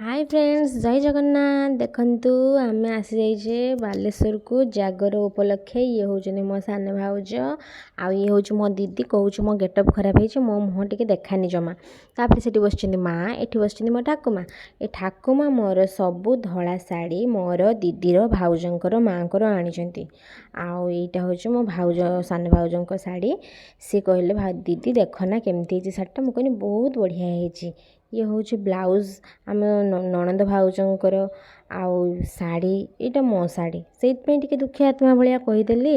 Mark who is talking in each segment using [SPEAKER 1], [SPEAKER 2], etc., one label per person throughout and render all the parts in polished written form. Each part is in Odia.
[SPEAKER 1] ହାଇ ଫ୍ରେଣ୍ଡସ୍, ଜୟ ଜଗନ୍ନାଥ। ଦେଖନ୍ତୁ, ଆମେ ଆସିଯାଇଛେ ବାଲେଶ୍ୱରକୁ ଜାଗର ଉପଲକ୍ଷେ। ଇଏ ହେଉଛନ୍ତି ମୋ ସାନ ଭାଉଜ ଆଉ ଇଏ ହେଉଛି ମୋ ଦିଦି। କହୁଛି ମୋ ଗେଟଅପ୍ ଖରାପ ହେଇଛି, ମୋ ମୁହଁ ଟିକେ ଦେଖାନି ଜମା। ତାପରେ ସେଠି ବସିଛନ୍ତି ମା, ଏଠି ବସିଛନ୍ତି ମୋ ଠାକୁମା। ଏ ଠାକୁମା ମୋର ସବୁ ଧଳା ଶାଢ଼ୀ ମୋର, ଦିଦିର, ଭାଉଜଙ୍କର, ମାଆଙ୍କର ଆଣିଛନ୍ତି। ଆଉ ଏଇଟା ହେଉଛି ମୋ ଭାଉଜ, ସାନ ଭାଉଜଙ୍କ ଶାଢ଼ୀ। ସିଏ କହିଲେ, "ଦିଦି, ଦେଖ ନା କେମିତି ହେଇଛି ଶାଢ଼ୀଟା।" ମୁଁ କହିଲି, "ବହୁତ ବଢ଼ିଆ ହେଇଛି।" ଇଏ ହେଉଛି ବ୍ଲାଉଜ୍ ଆମ ନଣନ୍ଦ ଭାଉଜଙ୍କର। ଆଉ ଶାଢ଼ୀ, ଏଇଟା ମୋ ଶାଢ଼ୀ, ସେଇଥିପାଇଁ ଟିକେ ଦୁଃଖୀ ଆତ୍ମା ଭଳିଆ କହିଦେଲି।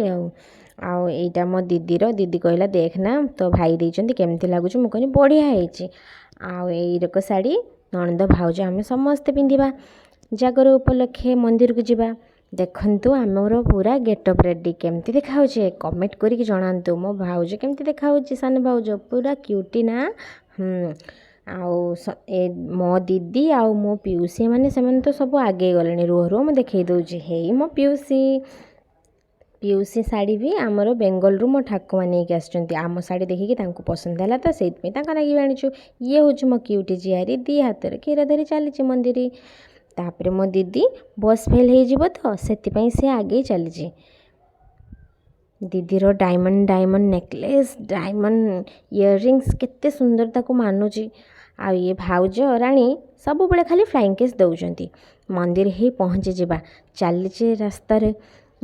[SPEAKER 1] ଆଉ ଏଇଟା ମୋ ଦିଦିର। ଦିଦି କହିଲା, "ଦେଖ ନା, ତୋ ଭାଇ ଦେଇଛନ୍ତି, କେମିତି ଲାଗୁଛି?" ମୁଁ କହିଲି, "ବଢ଼ିଆ ହେଇଛି।" ଆଉ ଏଇରକ ଶାଢ଼ୀ ନଣନ୍ଦ ଭାଉଜ ଆମେ ସମସ୍ତେ ପିନ୍ଧିବା। ଜାଗର ଉପଲକ୍ଷେ ମନ୍ଦିରକୁ ଯିବା। ଦେଖନ୍ତୁ, ଆମର ପୁରା ଗେଟଅପ୍ ରେଡ଼ି। କେମିତି ଦେଖାହେଉଛି, କମେଣ୍ଟ କରିକି ଜଣାନ୍ତୁ। ମୋ ଭାଉଜ କେମିତି ଦେଖାହେଉଛି? ସାନ ଭାଉଜ ପୁରା କ୍ୟୁଟି ନା? ଆଉ ଏ ମୋ ଦିଦି ଆଉ ମୋ ପିଉସୀ ମାନେ, ସେମାନେ ତ ସବୁ ଆଗେଇ ଗଲେଣି। ରୁହ ରୁହ, ମୁଁ ଦେଖେଇ ଦେଉଛି। ହେଇ ମୋ ପିଉସୀ। ପିଉସୀ ଶାଢ଼ୀ ବି ଆମର ବେଙ୍ଗଲରୁ ମୋ ଠାକୁମା ନେଇକି ଆସିଛନ୍ତି। ଆମ ଶାଢ଼ୀ ଦେଖିକି ତାଙ୍କୁ ପସନ୍ଦ ହେଲା ତ, ସେଇଥିପାଇଁ ତାଙ୍କ ନାଗି ବି ଆଣିଛୁ। ଇଏ ହେଉଛି ମୋ କ୍ୟୁଟି ଝିଆରୀ, ଦି ହାତରେ କ୍ଷୀର ଧରି ଚାଲିଛି ମନ୍ଦିର। ତାପରେ ମୋ ଦିଦି ବସ୍ ଫେଲ୍ ହେଇଯିବ ତ, ସେଥିପାଇଁ ସେ ଆଗେଇ ଚାଲିଛି। ଦିଦିର diamond diamond necklace, diamond earrings କେତେ ସୁନ୍ଦର ତାକୁ ମାନୁଛି। ଆଉ ଇଏ ଭାଉଜ ରାଣୀ ସବୁବେଳେ ଖାଲି ଫ୍ଲାଇଂ କିସ୍ ଦେଉଛନ୍ତି। ମନ୍ଦିର ହେଇ ପହଞ୍ଚିଯିବା। ଚାଲିଛି ରାସ୍ତାରେ,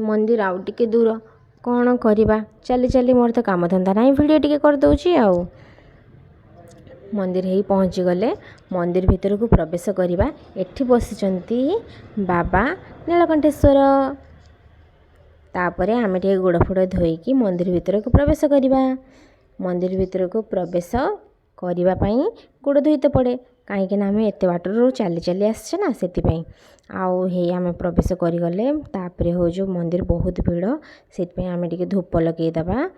[SPEAKER 1] ମନ୍ଦିର ଆଉ ଟିକେ ଦୂର। କ'ଣ କରିବା, ଚାଲି ଚାଲି ମୋର ତ କାମଧନ୍ଦା ନାହିଁ, ଭିଡ଼ିଓ ଟିକେ କରିଦେଉଛି। ଆଉ ମନ୍ଦିର ହେଇ ପହଞ୍ଚିଗଲେ। ମନ୍ଦିର ଭିତରକୁ ପ୍ରବେଶ କରିବା। ଏଠି ବସିଛନ୍ତି ବାବା ନୀଳକଣ୍ଠେଶ୍ୱର। ତାପରେ ଆମେ ଟିକେ ଗୋଡ଼ ଫୋଡ଼ ଧୋଇକି ମନ୍ଦିର ଭିତରକୁ ପ୍ରବେଶ କରିବା। ମନ୍ଦିର ଭିତରକୁ ପ୍ରବେଶ କରିବା ପାଇଁ ଗୋଡ଼ ଧୋଇତେ ପଡ଼େ, କାହିଁକିନା ଆମେ ଏତେ ବାଟରୁ ଚାଲି ଚାଲି ଆସିଛେ ନା, ସେଥିପାଇଁ। ଆଉ ହେଇ ଆମେ ପ୍ରବେଶ କରିଗଲେ। ତାପରେ ହେଉଛି ମନ୍ଦିର ବହୁତ ଭିଡ଼, ସେଥିପାଇଁ ଆମେ ଟିକେ ଧୂପ ଲଗେଇଦେବା।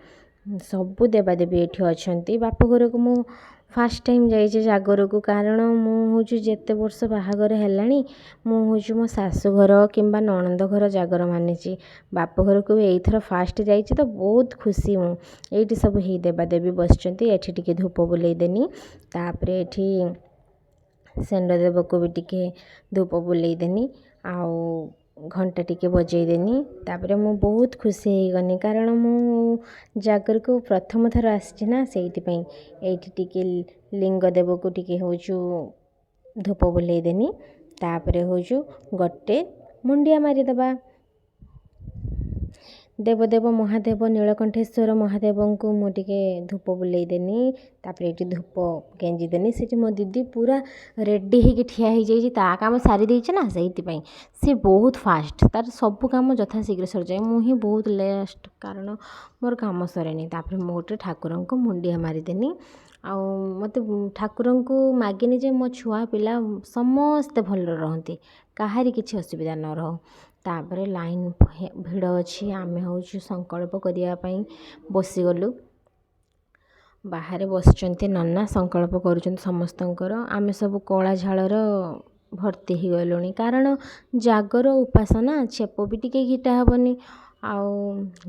[SPEAKER 1] ସବୁ ଦେବାଦେବୀ ଏଠି ଅଛନ୍ତି। ବାପ ଘରକୁ ମୁଁ ଫାର୍ଷ୍ଟ ଟାଇମ୍ ଯାଇଛି ଜାଗରକୁ, କାରଣ ମୁଁ ହେଉଛି ଯେତେ ବର୍ଷ ବାହାଘର ହେଲାଣି, ମୁଁ ହେଉଛି ମୋ ଶାଶୁଘର କିମ୍ବା ନଣନ୍ଦ ଘର ଜାଗର ମାନିଛି। ବାପ ଘରକୁ ବି ଏଇଥର ଫାର୍ଷ୍ଟ ଯାଇଛି ତ ବହୁତ ଖୁସି ମୁଁ। ଏଇଠି ସବୁ ହେଇ ଦେବାଦେବୀ ବସିଛନ୍ତି। ଏଠି ଟିକେ ଧୂପ ବୁଲେଇଦେନି। ତାପରେ ଏଠି ଷେଣ୍ଢଦେବକୁ ବି ଟିକେ ଧୂପ ବୁଲେଇଦେନି ଆଉ ଘଣ୍ଟା ଟିକେ ବଜେଇଦେନି। ତାପରେ ମୁଁ ବହୁତ ଖୁସି ହେଇଗନି, କାରଣ ମୁଁ ଜାଗରକୁ ପ୍ରଥମ ଥର ଆସିଛି ନା, ସେଇଥିପାଇଁ। ଏଇଠି ଟିକେ ଲିଙ୍ଗଦେବକୁ ଟିକେ ହେଉଛୁ ଧୂପ ବୁଲେଇଦେନି। ତାପରେ ହେଉଛୁ ଗୋଟେ ମୁଣ୍ଡିଆ ମାରିଦେବା। ଦେବଦେବ ମହାଦେବ ନୀଳକଣ୍ଠେଶ୍ୱର ମହାଦେବଙ୍କୁ ମୁଁ ଟିକେ ଧୂପ ବୁଲେଇଦେନି। ତାପରେ ଏଇଠି ଧୂପ ଗେଞ୍ଜିଦେନି। ସେଠି ମୋ ଦିଦି ପୁରା ରେଡ଼ି ହେଇକି ଠିଆ ହେଇଯାଇଛି। ତା କାମ ସାରି ଦେଇଛି ନା, ସେଇଥିପାଇଁ ସେ ବହୁତ ଫାଷ୍ଟ। ତାର ସବୁ କାମ ଯଥା ଶୀଘ୍ର ସରିଯାଏ। ମୁଁ ହିଁ ବହୁତ ଲେଟ୍, କାରଣ ମୋର କାମ ସରେନି। ତାପରେ ମୁଁ ଗୋଟେ ଠାକୁରଙ୍କୁ ମୁଣ୍ଡିଆ ମାରିଦେନି ଆଉ ମୋତେ ଠାକୁରଙ୍କୁ ମାଗିନି ଯେ ମୋ ଛୁଆ ପିଲା ସମସ୍ତେ ଭଲରେ ରହନ୍ତି, କାହାରି କିଛି ଅସୁବିଧା ନ ରହୁ। ତାପରେ ଲାଇନ୍ ଭିଡ଼ ଅଛି। ଆମେ ହେଉଛୁ ସଂକଳ୍ପ କରିବା ପାଇଁ ବସିଗଲୁ। ବାହାରେ ବସିଛନ୍ତି ନନା, ସଂକଳ୍ପ କରୁଛନ୍ତି ସମସ୍ତଙ୍କର। ଆମେ ସବୁ କଳା ଝାଳର ଭର୍ତ୍ତି ହେଇଗଲୁଣି, କାରଣ ଜାଗର ଉପାସ ନା, ଛେପ ବି ଟିକେ ଘିଟା ହେବନି। ଆଉ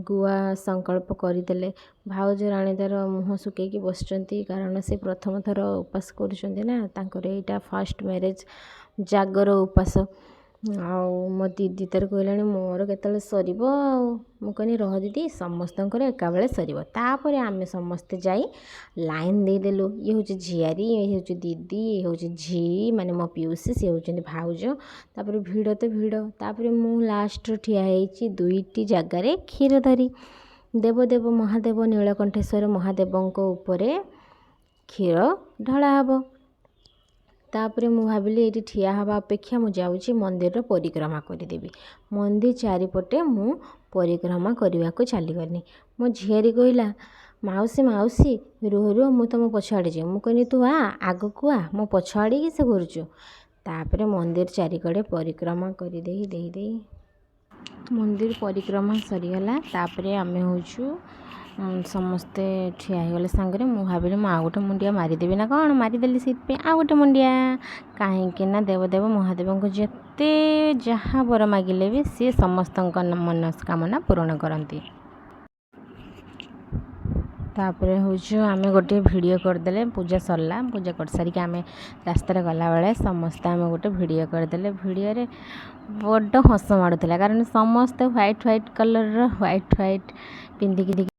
[SPEAKER 1] ଗୁଆ ସଂକଳ୍ପ କରିଦେଲେ। ଭାଉଜ ରାଣୀ ତାର ମୁହଁ ଶୁଖେଇକି ବସିଛନ୍ତି, କାରଣ ସେ ପ୍ରଥମ ଥର ଉପାସ କରୁଛନ୍ତି ନା, ତାଙ୍କର ଏଇଟା ଫାର୍ଷ୍ଟ ମ୍ୟାରେଜ୍ ଜାଗର ଉପାସ। ଆଉ ମୋ ଦିଦି ତାର କହିଲାଣି, "ମୋର କେତେବେଳେ ସରିବ?" ଆଉ ମୁଁ କହିଲି, "ରହ ଦିଦି, ସମସ୍ତଙ୍କର ଏକାବେଳେ ସରିବ।" ତାପରେ ଆମେ ସମସ୍ତେ ଯାଇ ଲାଇନ୍ ଦେଇଦେଲୁ। ଇଏ ହେଉଛି ଝିଆରୀ, ଇଏ ହେଉଛି ଦିଦି, ଇଏ ହେଉଛି ଝି ମାନେ ମୋ ପିଉସୀ, ସିଏ ହେଉଛନ୍ତି ଭାଉଜ। ତାପରେ ଭିଡ଼ ତ ଭିଡ଼। ତାପରେ ମୁଁ ଲାଷ୍ଟରେ ଠିଆ ହେଇଛି ଦୁଇଟି ଜାଗାରେ କ୍ଷୀର ଧରି। ଦେବଦେବ ମହାଦେବ ନୀଳକଣ୍ଠେଶ୍ୱର ମହାଦେବଙ୍କ ଉପରେ କ୍ଷୀର ଢଳା ହେବ। ତାପରେ ମୁଁ ଭାବିଲି, ଏଇଠି ଠିଆ ହେବା ଅପେକ୍ଷା ମୁଁ ଯାଉଛି ମନ୍ଦିରର ପରିକ୍ରମା କରିଦେବି। ମନ୍ଦିର ଚାରିପଟେ ମୁଁ ପରିକ୍ରମା କରିବାକୁ ଚାଲିଗଲି। ମୋ ଝିଆରୀ କହିଲା, "ମାଉସୀ, ମାଉସୀ, ରୁହ ରୁହ, ମୁଁ ତୁମ ପଛ ଆଡ଼େ ଯିବି।" ମୁଁ କହିଲି, "ତୁ ଆ, ଆଗକୁ ଆ, ମୋ ପଛ ଆଡ଼େ କିସ କରୁଛୁ?" ତାପରେ ମନ୍ଦିର ଚାରିକଡ଼େ ପରିକ୍ରମା କରିଦେଇ ଦେଇ ଦେଇ ମନ୍ଦିର ପରିକ୍ରମା ସରିଗଲା। ତାପରେ ଆମେ ହେଉଛୁ ସମସ୍ତେ ଠିଆ ହେଇଗଲେ ସାଙ୍ଗରେ। ମୁଁ ଭାବିଲି, ମୁଁ ଆଉ ଗୋଟେ ମୁଣ୍ଡିଆ ମାରିଦେବି ନା କ'ଣ, ମାରିଦେଲି ସେଇଥିପାଇଁ ଆଉ ଗୋଟେ ମୁଣ୍ଡିଆ। କାହିଁକି ନା ଦେବଦେବ ମହାଦେବଙ୍କୁ ଯେତେ ଯାହା ବର ମାଗିଲେ ବି ସିଏ ସମସ୍ତଙ୍କ ମନସ୍କାମନା ପୂରଣ କରନ୍ତି। ତାପରେ ହେଉଛି ଆମେ ଗୋଟିଏ ଭିଡ଼ିଓ କରିଦେଲେ। ପୂଜା ସରିଲା। ପୂଜା କରିସାରିକି ଆମେ ରାସ୍ତାରେ ଗଲାବେଳେ ସମସ୍ତେ ଆମେ ଗୋଟେ ଭିଡ଼ିଓ କରିଦେଲେ। ଭିଡ଼ିଓରେ ବଡ଼ ହସ ମାଡ଼ୁଥିଲା, କାରଣ ସମସ୍ତେ ହ୍ୱାଇଟ୍ ହ୍ୱାଇଟ୍ କଲର୍ର ହ୍ୱାଇଟ୍ ହ୍ୱାଇଟ୍ ପିନ୍ଧିକି।